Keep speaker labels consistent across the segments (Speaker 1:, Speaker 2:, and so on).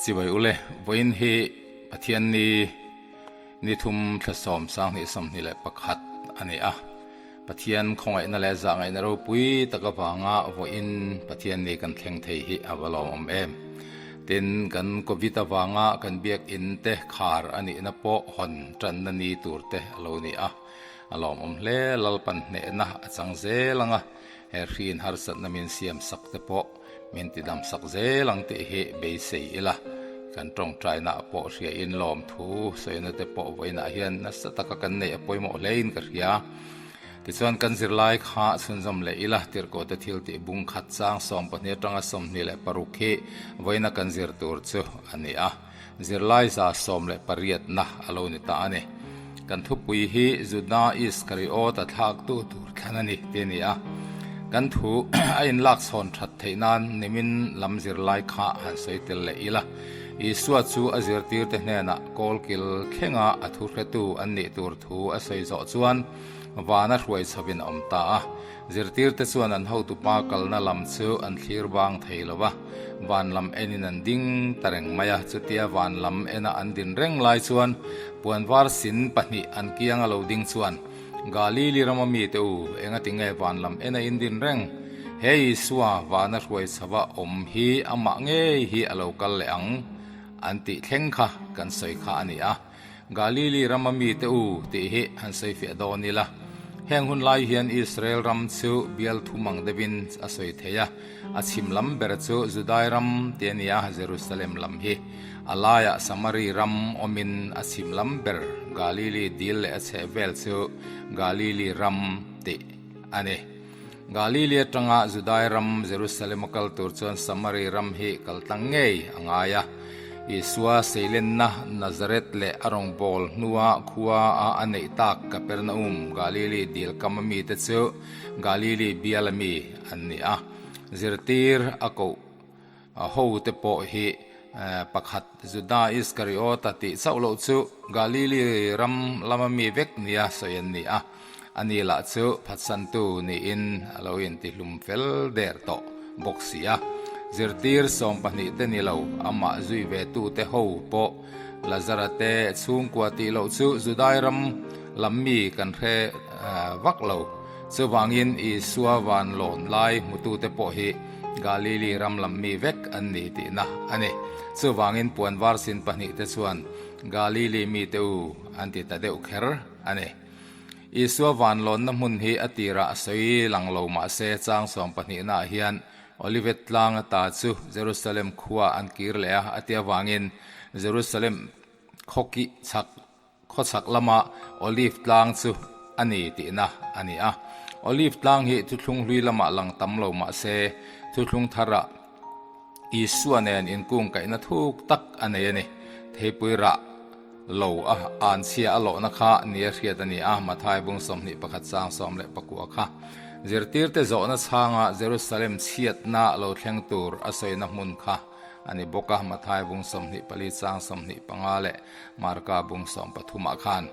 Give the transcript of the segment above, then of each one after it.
Speaker 1: Chibai ule, vawiin hi Pathianni ni thum thla sawm sanghnih 21 a ni a. Pathian khawngaihna leh zahngaihna ropui tak avanga vawiin Pathianni kan thleng thei hi a va lawmawm em. Tin, kan Covid avanga kan biakinn te khar a nihna pawh hawn tanna ni tur te a lo ni a. A lawmawm hle, Lalpan hnehna a chang zel ang a, he hriin harsatna min siam sak te pawh min ti dam sak zel ang tih hi beisei ila, kan tawngtaina pawh hriain lawmthu sawina te pawh vawiinah hian nasa taka kan neih a pawimawh hlein ka hria. Tichuan kan zirlai kha chhunzawm leh ila, tirhkohte thil tih bung khat chang 12 atanga 26 hi vawiina kan zir tur chu a ni a. Zirlai 18 na a lo ni ta a ni. Kan thupui hi Juda Iskariot a thlaktu tur thlan a ni tih a ni a. Kan thu a inlak chhawn that theih nan nimin lam zirlai kha han sawi tel leh ila. Isua chu a zirtirte hnenah kawlkil thlenga a thu hretu an nih tur thu a sawi zawh chuan vana hruai chhovin a awm ta a. Zirtirte chuan an hotupa kalna lam chu an thlir bang thei lo va, van lam enin an ding ta reng mai a. Chutia van lam ena an din reng lai chuan puan var sin pahnih an kianga lo ding chuan, Galili rama mite u, engati nge van lam ena in din reng? He Isua vana hruai chhava awm hi amah ngei hi a lo kal leh ang, an tih thleng kha kan sawi kha a ni a. Galili rama mite u tih hi han sawi fiah dawn ila. Heng hun lai hian Israel ram chu bial thum ang deuhin a sawi thei a, a chhim lam ber chu Judai ram tih a ni a, Jerusalem lam hi. A laiah Samari ram awmin a chhim lam ber Galili dil leh a chheh vel chu Galili ram tih a ni. Galili atanga Judai ram Jerusalem a kal tur chuan Samari ram hi kal tlang ngei a ngai a. Isua seilenna Nazareth leh a rawngbâwl hnua khua a a neih tak Kapernaum, Galili dil kam a mite chu Galili bial a mi an ni a. Zirtir a koh ho te pawh hi pakhat Juda Iskariota tih chauh loh chu Galili ram lama mi vek nia sawi an ni a. Ani lah chu phatsantu niin a lo intihlum fel der tawh bawk si a. Zirtir 12 te ni lo, amah zui ve tute ho pawh Lazara te chhungkua tih loh chu Judai ram lam mi kan hre vak lo. Chuvangin Isua van lawn lai hmutute pawh hi Galili ram lam mi vek an ni tihna a ni. Chuvangin puan var sin pahnihte chuan Galili mite u an ti ta deuh kher a ni. Isua van lawnna hmun hi a tirah a sawi lang lo mah se chang sawmpahnihnaah hian Olivet tlang ata chu Jerusalem khua an kir leh a, a ti avangin Jerusalem khawkih chhak khawchhak lama Olive tlang chu a ni tihna a ni a. Olive tlang hi thuthlung hlui lamah lang tam lo mah se thuthlung tharah Isua nen inkungkaihna thuk tak a nei a ni. Theipui rah lo a anchhia a lawhna kha nia hriat a ni a, Mathai bung 21 chang 19 kha. Zirtirte zawhna chhanga Jerusalem chhiatna lo thleng tur a sawina hmun kha a ni bawk a, Mathai bung 24 chang 25 leh Marka bung 13 ah khan.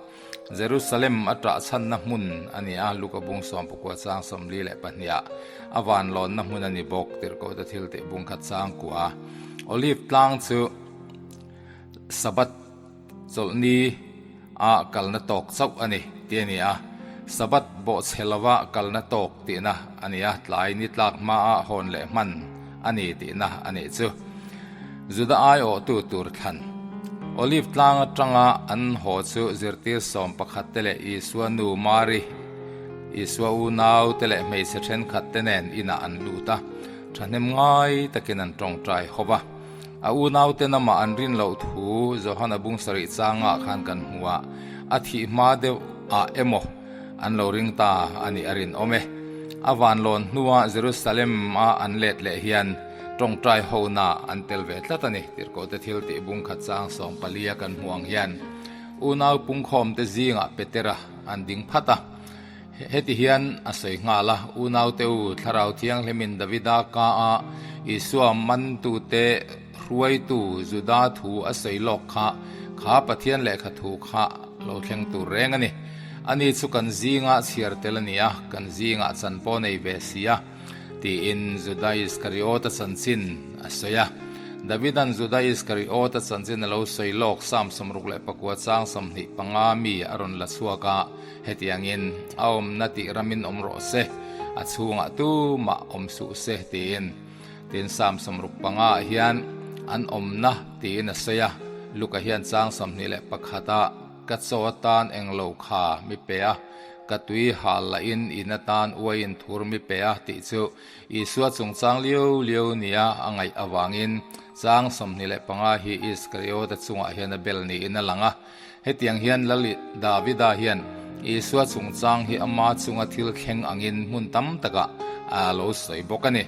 Speaker 1: Jerusalem a ṭah chhanna hmun a ni a, Luka bung 19 chang 42 ah a vanlawnna hmun a ni bawk, Tirhkohte thiltih bung khat chang kua. Olive tlang chu Sabbath chawlhni a kalna tawk chauh a ni tih a ni a, Sabbath bawhchhe lova kalna tawk tihna a ni a, tlai ni tlak hmaa hawn leh hman a ni tihna a nih chu. Juda aiawhtu tur thlan Olive tlang atanga an haw chu zirtir 11 te leh Isua nu Mari, Isua unau te leh hmeichhe thenkhat te nen inah an lut a, thahnem ngai takin an tawngtai ho va. A unauten amah an rin loh thu Johana bung sarih changah khan kan hmu a, a thih hma deuh ah emaw an lo ring ta a nih a rinawm e. A vanlawn hnua Jerusalem a an let leh hian tawngtai hona an tel ve tlat a ni. Tirhkohte thil tih bung khat chang 14 a kan hmu ang hian unau pungkhawmte zingah Petera an ding phat a. Heti hian a sawi nghal a, Unaute u, Thlarau Thianghlimin Davida ka a Isua mantute hruaitu Juda thu a sawi lawk kha, kha Pathian lehkha thu kha lo thleng tur reng a ni. Ani chu kan zinga chhiar tel a ni a, kan zingah chan pawh nei ve si a, tiin Juda Iskariota chanchin a sawi a. Davida'n Juda Iskariota chanchin a lo sawi lawk Psalm 69 chang 25 mi a rawn la chhuak a, hetiangin, A awmna tih ramin awm rawh se, a chhungah tumah awm suh se, tiin. Tin, Psalm 65 ah hian an awmna tiin a sawi a, Luka hian chang 21 ah, Ka chaw atan englo kha mi pe a, ka tui hal lahin in atan uaiin thur mi pe a tih chu Isua chungchang liau liau nia a ngaih avangin chang 25 hi Iskariota chungah hian a bel niin a lang a. Hetiang hian Lal Davida hian Isua chungchang hi ama chunga thil thleng angin hmun tam takah a lo sawi bawk a ni.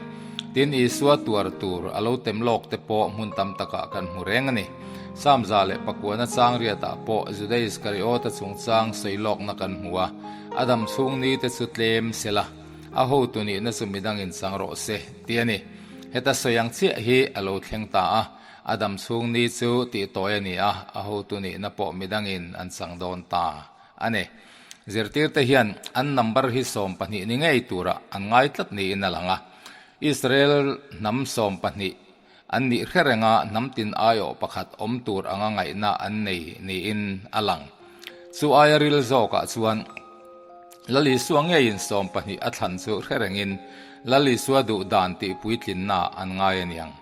Speaker 1: Tin, Isua tuar tur a lo tem lawk te pawh hmun tam takah kan hmu reng a ni. Psalm 109 chang riatah pawh Juda Iskariota chungchang sawi lawkna kan hmu a, a dam chhung ni te chu tlem se la, a hotu nihna chu midangin chang rawh se, tih a ni. Heta sawi ang chiah hi a lo thleng ta a, a dam chhung ni chu tih tawi a ni a, a hotu nihna pawh midangin an chang dawn ta a ni. Zirtirte hian an number hi 12 ni ngei turah an ngai tlat niin a lang a, Israel hnam 12 An nih hre renga hnam tin aiawh pakhat awm tur anga ngaihna an nei niin a lang. Chu aia ril zawkah chuan Lal Isua ngeiin 12 a thlan chu hre rengin Lal Isua duh dan tih puitlinna an ngai a niang.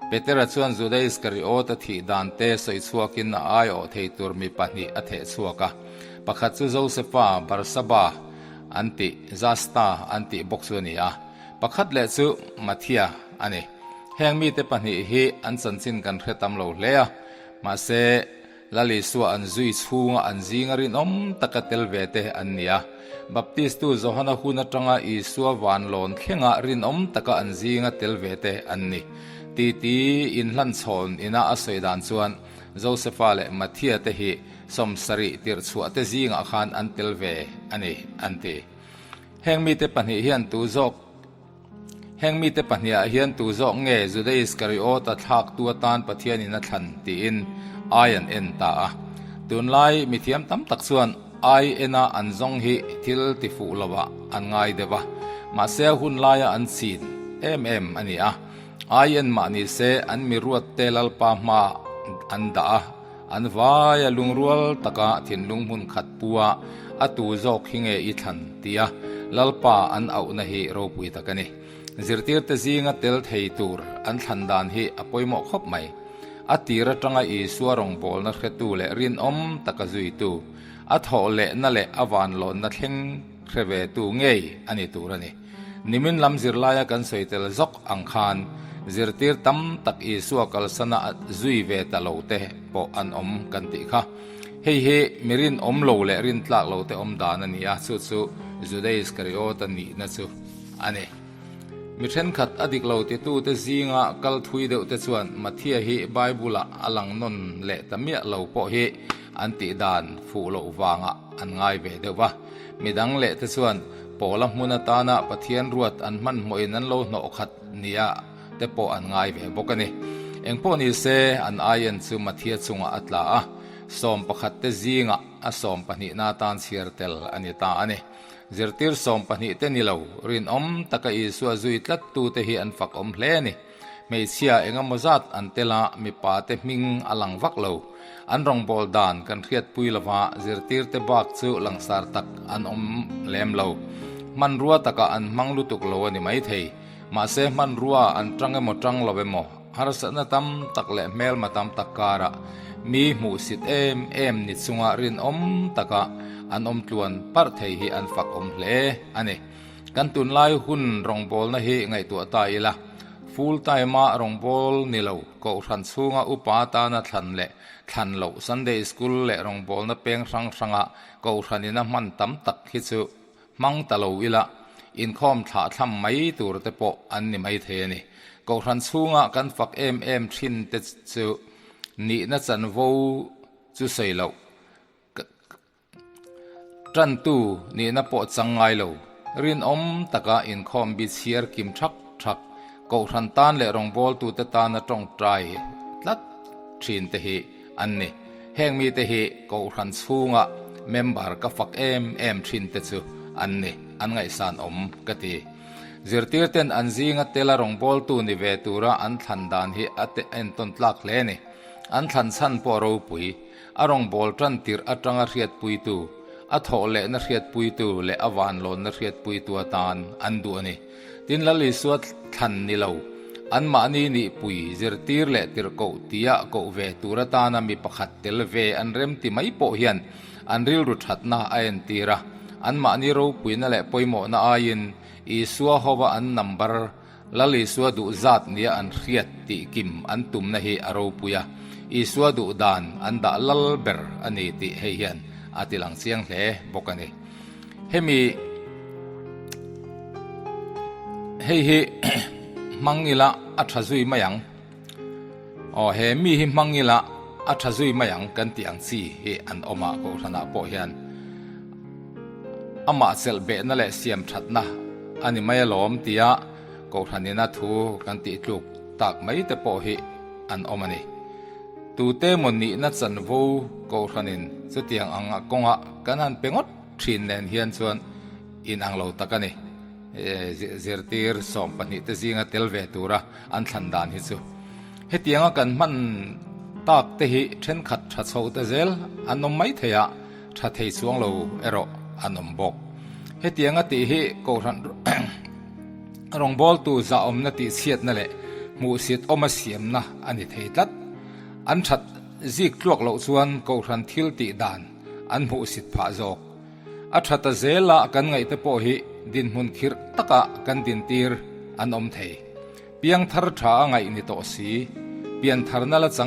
Speaker 1: Petera chuan Juda Iskariota thih dan te sawi chhuakin a aiawh thei tur mi pahnih a theh chhuak a. Pakhat chu Josefa, Barsaba an tih, Justa an tih bawk chu a ni a. Pakhat leh chu Mathia a ni. Heng mite pahnih hi an chanchin kan hre tam lo hle a, mahse Lal Isua an zui chhunga an zinga rinawm taka tel ve te an ni a. Baptistu Johana hun atanga Isua vanlawn thlenga rinawm taka an zinga tel ve te an ni. Titi inhlanchhawn ina a sawi dan chuan Josefa leh Mathia te hi 70 tirhchhuah te zingah khan an tel ve a ni an ti. Heng mite pahnih hian tu zawk Heng mite pahniha hian tu zawk nge Juda Iskariota thlaktu atan Pathianin a thlan tiin ai an en ta a. Tunlai mithiam tam tak chuan ai ena an zawng hi thil ti fuh lovah an ngai deuh a, mahse a hun laia an chin em em a ni a. Ai en mah ni se an mi ruatte Lalpa hmaah an dah a. An vaia lungrual taka thinlung hmun khat pua a tu zawk hi nge i thlan tia Lalpa an auhna hi ropui tak a ni. Zirtirte zinga tel thei tur an thlan dan hi a pawimawh khawp mai. A tir atanga Isua rawngbawlna hretu leh rinawm taka zuitu, a thawh lehna leh a vanlawnna thleng hre ve tu ngei a ni tur a ni. Nimin lam zirlaia kan sawi tel zawk ang khan zirtir tam tak Isua kalsana zui ve ta lo te pawh an awm kan tih kha. Hei hi mi rinawm lo leh rintlak lo te awm dan a ni a, chu chu Juda Iskariota nihna chu a ni. Mi thenkhat a dik lo titute zinga kal thui deuh te chuan Mathia hi Bible-ah a lang nawn leh ta miah lo pawh hi an tih dan fuh loh vangah an ngai ve deuh va. Midang leh te chuan Pawla hmun atana Pathian ruat an hmanhmawhin an lo hnawh khat nia te pawh an ngai ve bawk a ni. Engpawh ni se, an aien chu Mathia chungah a tla a, 11 te zingah a sawmpahnihna atan chhiar tel a ni ta a ni. Zirtir 12 te ni lo, rinawm taka Isua zui tlattute hi an fakawm hle a ni. Hmeichhia engemaw zat an tel a, mipa te hming a lang vak lo. An rawngbâwl dan kan hriatpui lova zirtirte bak chu langsar tak an awm lem lo. Hmanrua takah an hmang lutuk lo a ni maithei. Mahse hmanrua an tang emaw tang lo emaw, harsatna tam tak leh hmelma tam tak karah mi hmuhsit em em ni chunga rinawm taka an awm tluan parh thei hi an fakawm hle a ni. Kan tunlai hun rawngbawlna hi ngaihtuah ta ila, full time-a rawngbâwl ni lo, kohhran chhunga upa atana thlan leh thlan loh Sunday School leh rawngbawlna peng hrang hranga kohhranin a hman tam tak hi chu hmang ta lo ila, inkhawm thlah thlam mai tur te pawh an ni mai thei a ni. Kohhran chhunga kan fak em em thin te chu nihna chanvo chu sawi loh. Tantu nihna pawh chang ngai lo, rinawm taka inkhawm bi chhiar kim thak thak, kohhran tan leh rawngbawltute tana tawngtai tlat thin te hi an ni. Heng mite hi kohhran chhunga member ka fak em em thin te chu an ni, an ngaihsan awm ka ti. Zirtirten an zinga tela rawngbawltu ni ve tura an thlan dan hi a entawn tlak hle a ni. An thlan chhan pawh ropui, a rawngbâwl ṭan tirh aṭanga hriatpuitu, a thawh lehna hriatpuitu leh a vanlawnna hriatpuitu atan an duh a ni. Tin, Lal Isua thlan ni lo, anmahni nihpui, zirtir leh tirhkoh tia koh ve tur atana mi pakhat tel ve an remti mai pawh hian an rilru ṭhatna a entir a, anmahni ropuina leh pawimawhna aiin Isua hova an number Lal Isua duh zat nia an hriat tih kim an tumna hi a ropui a, Isua duh dan an dah lal ber a ni tih hei hian a ti lang chiang hle bawk a ni. Hemi hei hi hmang ila a tha zui mai ang. Aw he mi hi hmang ila a tha zui mai ang kan tih ang chi hi an awm a Kohhranah pawh hian amah chelh behna leh siam thatna a ni mai alawm tia Kohhranina thu kan tih tluk tak mai te pawh hi an awm a ni. Tute maw nihna chanvo Kohhranin chutiang ang kawngah kan han pe ngawt thin nen hian chuan inang lo tak a ni. Zirtir 12 te zinga tel ve tura an thlan dan hi chu hetianga kan hman tak te hi thenkhat tha chho ta zel an awm mai thei a, tha thei chuang lo erawh an awm bawk. Hetianga tih hi Kohhran rawngbawltu zahawmna tihchhiatna leh hmuhsit awma siamna a ni thei tlat. An that zik tluak loh chuan Kohhran thil tih dan an hmuhsit phah zawk. A tha ta zela kan ngaihte pawh hi dinhmun khirh taka kan dintir an awm thei. Piangthar tha a ngaih ni tawh si, piantharna la chang.